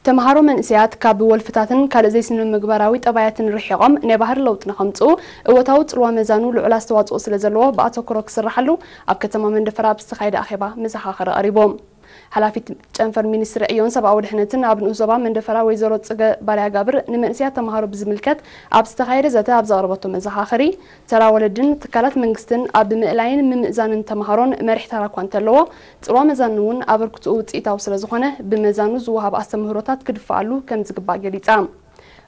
ተምሃሮ መንእሰያት ካብ ወልፍታትን ካልእ ዘይስነ ምግባራዊ ጠባያትን ርሒቖም ናይ ባህሪ ለውጢ ንኸምጽኡ እወታዊ ጽልዋ መዛኑ ልዑል ኣስተዋጽኦ ስለ ዘለዎ ብኣተኩሮ ክስራሓሉ ኣብ ከተማ መንደፈራ ኣብ ዝተኻየደ ኣኼባ መዘኻኸሪ ቀሪቡ። ሓላፊት ጨንፈር ሚኒስትሪ ዕዮን ሰብኣዊ ድሕነትን ኣብ ንኡስ ዞባ መንደፈራ ወይዘሮ ጽገ ባርያጋብር ንመንእሰያት ተምሃሮ ብዝምልከት ኣብ ዝተኻየደ ዘተ ኣብ ዘቕረበቶ መዘኻኸሪ፣ ተራ ወለድን ትካላት መንግስትን ኣብ ምእላይን ምምእዛንን ተምሃሮን መሪሕ ተራ እኳ እንተለዎ፣ ጽልዋ መዛኑ እውን ኣበርክትኡ ውጽኢታዊ ስለ ዝኾነ፣ ብመዛኑ ዝወሃብ ኣስተምህሮታት ክድፍኣሉ ከም ዝግባእ ገሊጻ።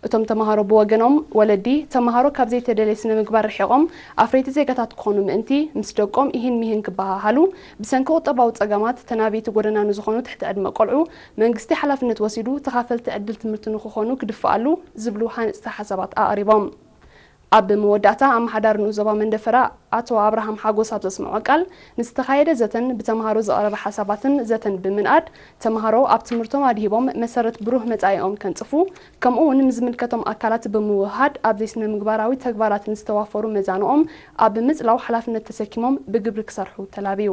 እቶም ተምሃሮ ብወገኖም፣ ወለዲ፣ ተምሃሮ ካብ ዘይተደልየ ስነ ምግባር ርሒቖም ኣፍረይቲ ዜጋታት ክኾኑ ምእንቲ፣ ምስ ደቆም ኢሂን ሚሂን ክበሃሃሉ፣ ብሰንኪ ቁጠባዊ ጸገማት ተናበይቲ ጎደና ንዝኾኑ ትሕቲ ዕድመ ቆልዑ መንግስቲ ሓላፍነት ወሲዱ ተኻፈልቲ ዕድል ትምህርቲ ንክኾኑ ክድፍኣሉ ዝብሉ ሃነጽቲ ሓሳባት ኣቕሪቦም። ኣብ መወዳእታ ኣመሓዳሪ ንኡስ ዞባ መንደፈራ ኣቶ ኣብርሃም ሓጎስ ኣብ ዘስምዖ ቃል፣ ንዝተኻየደ ዘተን ብተምሃሮ ዝቐረበ ሓሳባትን ዘተን ብምንኣድ፣ ተምሃሮ ኣብ ትምህርቶም ኣድሂቦም መሰረት ብሩህ መጻኢኦም ከንጽፉ፣ ከምኡ እውን ምስ ዝምልከቶም ኣካላት ብምውህሃድ ኣብ ዘይስነ ምግባራዊ ተግባራት ንዝተዋፈሩ መዛንኦም ኣብ ምጽላው ሓላፍነት ተሰኪሞም ብግብሪ ክሰርሑ ተላብዩ።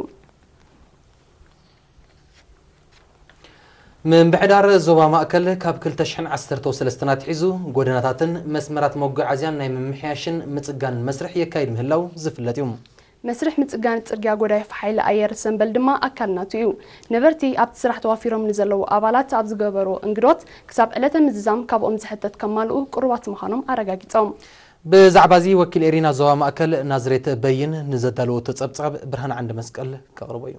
ምምሕዳር ዞባ ማእከል ካብ ክልተ ሽሕን ዓሰርተው ሰለስተን ኣትሒዙ ጎደናታትን መስመራት መጓዓዝያን ናይ ምምሕያሽን ምጽጋንን መስርሕ የካይድ ምህላው ዝፍለጥ እዩ። መስርሕ ምጽጋን ጽርግያ ጎዳይፍ ሓይሊ ኣየር ሰምበል ድማ ኣካል ናቱ እዩ። ነበርቲ ኣብቲ ስራሕ ተዋፊሮም ንዘለዉ ኣባላት ኣብ ዝገበሮ እንግዶት ክሳብ ዕለተ ምዝዛም ካብኦም ዝሕተት ከማልኡ ቅሩባት ምዃኖም ኣረጋጊጾም። ብዛዕባ እዚ ወኪል ኤሪና ዞባ ማእከል ናዝሬት በይን ንዘዳለወቶ ጸብጻብ ብርሃን ዓንደ መስቀል ከቕርቦ እዩ።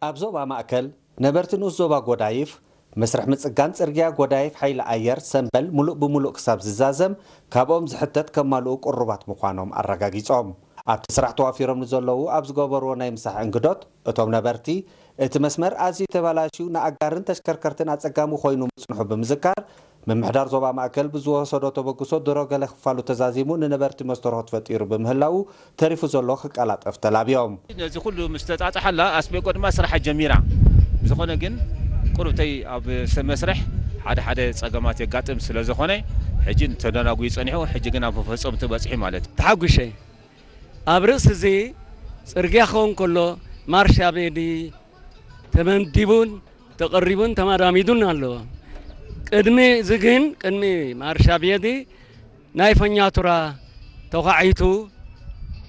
ኣብ ዞባ ማእከል ነበርቲ ንኡስ ዞባ ጎዳይፍ መስርሕ ምጽጋን ጽርግያ ጎዳይፍ ሓይሊ ኣየር ሰምበል ምሉእ ብምሉእ ክሳብ ዝዛዘም ካብኦም ዝሕተት ከማልኡ ቅሩባት ምዃኖም ኣረጋጊጾም። ኣብቲ ስራሕ ተዋፊሮም ንዘለዉ ኣብ ዝገበርዎ ናይ ምሳሕ እንግዶት እቶም ነበርቲ እቲ መስመር ኣዝዩ ተበላሽዩ ንኣጋርን ተሽከርከርትን ኣጸጋሚ ኮይኑ ምጽንሑ ብምዝካር ምምሕዳር ዞባ ማእከል ብዝወሰዶ ተበግሶ ድሮ ገለ ክፋሉ ተዛዚሙ ንነበርቲ መስተርሆት ፈጢሩ ብምህላዉ ተሪፉ ዘሎ ክቀላጠፍ ተላብዮም። ነዚ ኩሉ ምስ ተጣጣሓላ ኣስቤቆ ድማ ስራሓ ጀሚራ። ብዝኾነ ግን ቁሩብተይ ኣብ ሰ-፣ መስርሕ ሓደ ሓደ ጸገማት የጋጥም ስለ ዝኾነ ሕጂ ተደናጉዩ ጸኒሑ፣ ሕጂ ግን ኣብ ፈጸምቱ በጽሑ ማለት እዩ። ተሓጒሸ። ኣብ ርእሲ እዚ ጽርግያ ክኸውን ከሎ ማርሻ ቤዲ ተመዲቡን ተቐሪቡን ተማዳሚዱን ኣሎ። ቅድሚ እዚ ግን፣ ቅድሚ ማርሻ ቤዲ ናይ ፈኛቱራ ተዃዒቱ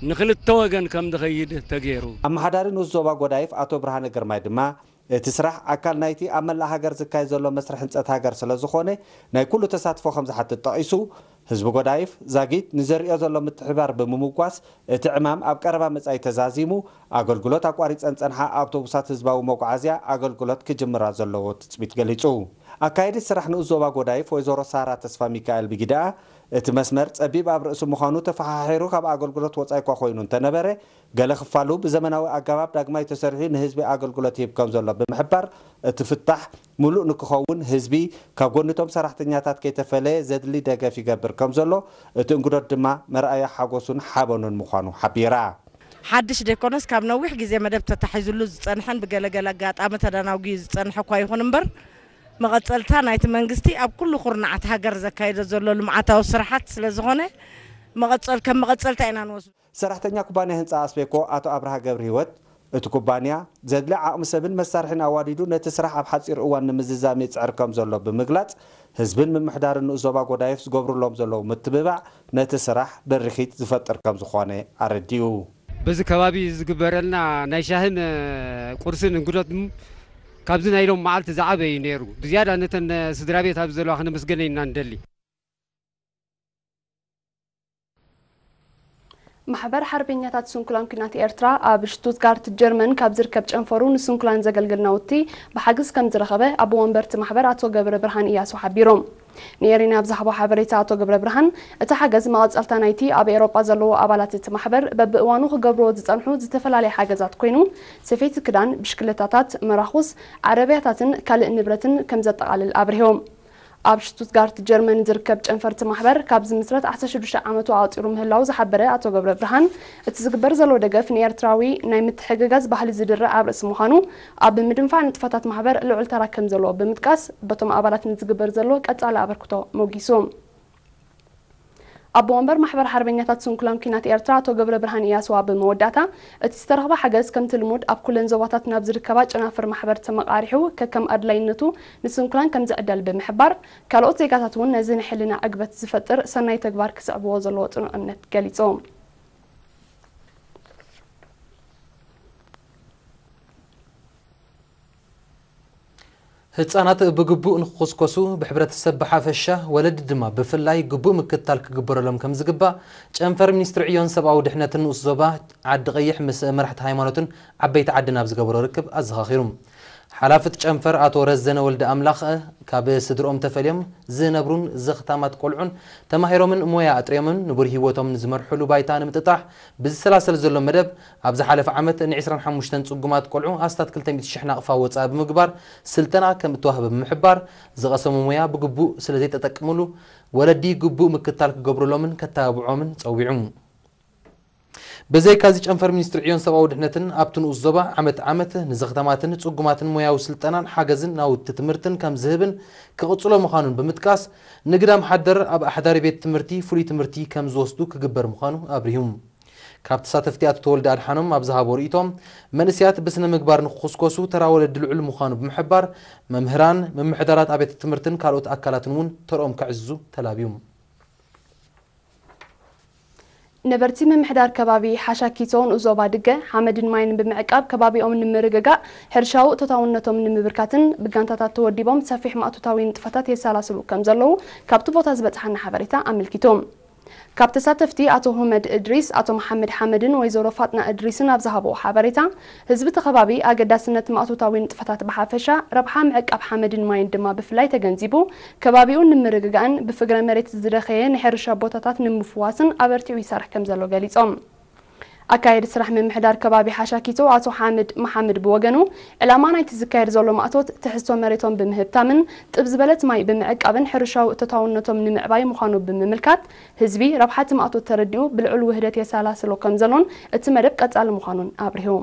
ንኽልተ ወገን ከም ዝኸይድ ተገይሩ። ኣመሓዳሪ ንኡስ ዞባ ጎዳይፍ ኣቶ ብርሃነ ግርማይ ድማ፣ እቲ ስራሕ ኣካል ናይቲ ኣብ መላእ ሃገር ዝካየድ ዘሎ መስርሕ ህንጸት ሃገር ስለ ዝኾነ፣ ናይ ኩሉ ተሳትፎ ከም ዝሓትት ጠቒሱ፣ ህዝቢ ጎዳይፍ ዛጊት ንዘርእዮ ዘሎ ምትሕብባር ብምምጓስ፣ እቲ ዕማም ኣብ ቀረባ መጻኢ ተዛዚሙ፣ ኣገልግሎት ኣቋሪጸን ዝጸንሓ ኣውቶቡሳት ህዝባዊ መጓዓዝያ ኣገልግሎት ክጅምራ ዘለዎ ትጽቢት ገሊጹ። ኣካየዲት ስራሕ ንኡስ ዞባ ጎዳይፍ ወይዘሮ ሳራ ተስፋ ሚካኤል ብጊደኣ፣ እቲ መስመር ጸቢብ ኣብ ርእሲ ምዃኑ ተፈሓሒሩ ካብ ኣገልግሎት ወጻኢ እኳ ኮይኑ እንተነበረ፣ ገለ ክፋሉ ብዘመናዊ ኣገባብ ዳግማይ ተሰሪሑ ንህዝቢ ኣገልግሎት ይህብ ከም ዘሎ ብምሕባር፣ እቲ ፍታሕ ምሉእ ንክኸውን ህዝቢ ካብ ጎኒ እቶም ሰራሕተኛታት ከይተፈለየ ዘድሊ ደገፍ ይገብር ከም ዘሎ፣ እቲ እንግዶት ድማ መርኣያ ሓጎሱን ሓበኑን ምዃኑ ሓቢራ። ሓድሽ ደይኮነስ ካብ ነዊሕ ግዜ መደብ ተታሒዙሉ ዝጸንሐን ብገለገለ ኣጋጣሚ ተደናጒዩ ዝጸንሐ እኳ ይኹን እምበር፣ መቐጸልታ ናይቲ መንግስቲ ኣብ ኩሉ ኩርናዓት ሃገር ዘካይዶ ዘሎ ልምዓታዊ ስራሓት ስለ ዝኾነ፣ መቐጸል-፣ ከም መቐጸልታ ኢና ንወስዶ። ሰራሕተኛ ኩባንያ ህንጻ ኣስቤኮ ኣቶ ኣብርሃ ገብረህይወት፣ እቲ ኩባንያ ዘድሊ ዓቕሚ ሰብን መሳርሒን ኣዋዲዱ ነቲ ስራሕ ኣብ ሓጺር እዋን ንምዝዛም ይጽዕር ከም ዘሎ ብምግላጽ፣ ህዝብን ምምሕዳርን ንኡስ ዞባ ጎዳይፍ ዝገብሩሎም ዘለዉ ምትብባዕ ነቲ ስራሕ ድርኺት ዝፈጥር ከም ዝኾነ ኣረዲኡ። በዚ ከባቢ ዝግበረልና ናይ ሻህን፣ እ፣ ቁርስን እንግዶት ም-፣ ካብዚ ናይ ሎም መዓልቲ ዝዓበ እዩ ነይሩ። ብዝያዳ ነተን፣ እ፣ ስድራ ቤት ኣብዚ ዘለዋ ክነመስገነ ኢና ንደሊ። ማሕበር ሓርበኛታት ስንኩላን ኲናት ኤርትራ ኣብ ሽቱትጋርት ጀርመን ካብ ዝርከብ ጨንፈሩ ንስንኩላን ዘገልግል ናውቲ ብሓገዝ ከም ዝረኸበ ኣቦ ወንበርቲ ማሕበር ኣቶ ገብረ ብርሃን እያሱ ሓቢሮም። ንኤሪና ኣብ ዝሃቦ ሓበሬታ ኣቶ ገብረ ብርሃን፣ እቲ ሓገዝ መቐጸልታ ናይቲ ኣብ ኤውሮጳ ዘለዎ ኣባላት እቲ ማሕበር በብእዋኑ ክገብርዎ ዝጸንሑ ዝተፈላለየ ሓገዛት ኮይኑ፣ ሰፈይቲ ክዳን፣ ብሽክለታታት፣ መራኹስ፣ ዓረብያታትን ካልእ ንብረትን ከም ዘጠቓልል ኣብሪሆም። ኣብ ሽቱትጋርት ጀርመን ዝርከብ ጨንፈርቲ ማሕበር ካብ ዝምስረት ዓሰርተ ሽዱሽተ ዓመቱ ኣቑጺሩ ምህላው ዝሓበረ ኣቶ ገብረ ብርሃን፣ እቲ ዝግበር ዘሎ ደገፍ ንኤርትራዊ ናይ ምትሕግጋዝ ባህሊ ዝድርዕ ኣብ ርእሲ ምዃኑ፣ ኣብ ምድንፋዕ ንጥፈታት ማሕበር ልዑል ተራ ከም ዘለዎ ብምጥቃስ፣ በቶም ኣባላት ንዝግበር ዘሎ ቀጻሊ ኣበርክቶ ሞጊሱ። ኣቦ ወንበር ማሕበር ሓርበኛታት ስንኩላን ኲናት ኤርትራ ኣቶ ገብረ ብርሃን ኢያሱ ኣብ መወዳእታ፣ እቲ ዝተረኽበ ሓገዝ ከምቲ ልሙድ ኣብ ኩለን ዞባታት ናብ ዝርከባ ጨናፍር ማሕበር ተመቓሪሑ ከከም ኣድላይነቱ ንስንኩላን ከም ዝዕደል ብምሕባር፣ ካልኦት ዜጋታት እውን ነዚ ናይ ሕልና ዕግበት ዝፈጥር ሰናይ ተግባር ክስዕብዎ ዘለዎ ጽኑዕ እምነት ገሊጾም። ህጻናት ብግቡእ ንክኹስኮሱ፣ ብሕብረተሰብ ብሓፈሻ፣ ወለዲ ድማ ብፍላይ ግቡእ ምክትታል ክግበረሎም ከም ዝግባእ ጨንፈር ሚኒስትሪ ዕዮን ሰብኣዊ ድሕነትን ንኡስ ዞባ ዓዲ ቀይሕ ምስ መራሕቲ ሃይማኖትን ዓበይቲ ዓድን ኣብ ዝገበሮ ርክብ ኣዘኻኺሩ። ሓላፊ እቲ ጨንፈር ኣቶ ረዘነ ወልደ ኣምላኽ፣ ካብ ስድርኦም ተፈልዮም ዝነብሩን ዘኽታማት ቆልዑን ተማሂሮምን ሞያ ኣጥርዮምን ንቡር ህይወቶም ንዝመርሕሉ ባይታ ንምጥጣሕ ብዝሰላሰል ዘሎ መደብ፣ ኣብ ዝሓለፈ ዓመት ን ዕስራን ሓሙሽተን ጽጉማት ቆልዑ ኣስታት ክልተ ሚእቲ ሽሕ ናቕፋ ወጻኢ ብምግባር ስልጠና ከም እተዋህበ ብምሕባር፣ ዝቐሰሙ ሞያ ብግቡእ ስለ ዘይተጠቀምሉ፣ ወለዲ ግቡእ ምክትታል ክገብሩሎምን ከተባብዖምን ጸዊዑ። ብዘይካዚ ጨንፈር ሚኒስትሪ ዕዮን ሰብኣዊ ድሕነትን ኣብቲ ንኡስ ዞባ ዓመት ዓመት ንዘኽታማትን ጽጉማትን ሞያዊ ስልጠናን ሓገዝን ናውቲ ትምህርትን ከም ዝህብን ክቕጽሎ ምዃኑን ብምጥቃስ፣ ንግዳም ሓደር ኣብ ኣሕዳሪ ቤት ትምህርቲ ፍሉይ ትምህርቲ ከም ዝወስዱ ክግበር ምዃኑ ኣብሪሁ። ካብ ተሳተፍቲ ኣቶ ተወልደ ኣድሓኖም ኣብ ዝሃቦ ርእይቶ፣ መንእሰያት ብስነ ምግባር ንክኹስኮሱ ተራ ወለዲ ልዑል ምዃኑ ብምሕባር፣ መምህራን፣ ምምሕዳራት ኣብያተ ትምህርትን ካልኦት ኣካላትን እውን ተርኦም ከዕዝዙ ተላብዩ። ነበርቲ ምምሕዳር ከባቢ ሓሻኪቶ ንኡስ ዞባ ድገ ሓመድን ማይን ብምዕቃብ ከባቢኦም ንምርግጋእ ሕርሻዊ እቶታውነቶም ንምብርካትን ብጋንታታት ተወዲቦም ሰፊሕ ማእቶታዊ ንጥፈታት የሰላስሉ ከም ዘለዉ ካብቲ ቦታ ዝበጽሓና ሓበሬታ ኣመልኪቱ። ካብ ተሳተፍቲ ኣቶ ሁመድ እድሪስ፣ ኣቶ መሓመድ ሓመድን ወይዘሮ ፋጥና እድሪስን ኣብ ዝሃብዎ ሓበሬታ፣ ህዝቢ እቲ ከባቢ ኣገዳስነት ማእቶታዊ ንጥፈታት ብሓፈሻ፣ ረብሓ ምዕቃብ ሓመድን ማይን ድማ ብፍላይ ተገንዚቡ፣ ከባቢኡ ንምርግጋእን ብፍግረ መሬት ዝደኸየ ናይ ሕርሻ ቦታታት ንምፍዋስን ኣበርቲዑ ይሰርሕ ከም ዘሎ ገሊጾም። ኣካየዲ ስራሕ ምምሕዳር ከባቢ ሓሻኪቶ ኣቶ ሓምድ መሓመድ ብወገኑ፣ ዕላማ ናይቲ ዝካየድ ዘሎ ማእቶት ትሕዝቶ መሬቶም ብምህብታምን ጥብ ዝበለት ማይ ብምዕቃብን ሕርሻዊ እቶታውነቶም ንምዕባይ ምዃኑ ብምምልካት፣ ህዝቢ ረብሓ እቲ ማእቶት ተረዲኡ ብልዑል ውህደት የሰላስሎ ከም ዘሎን እቲ መደብ ቀጻሊ ምዃኑን ኣብሪሁ።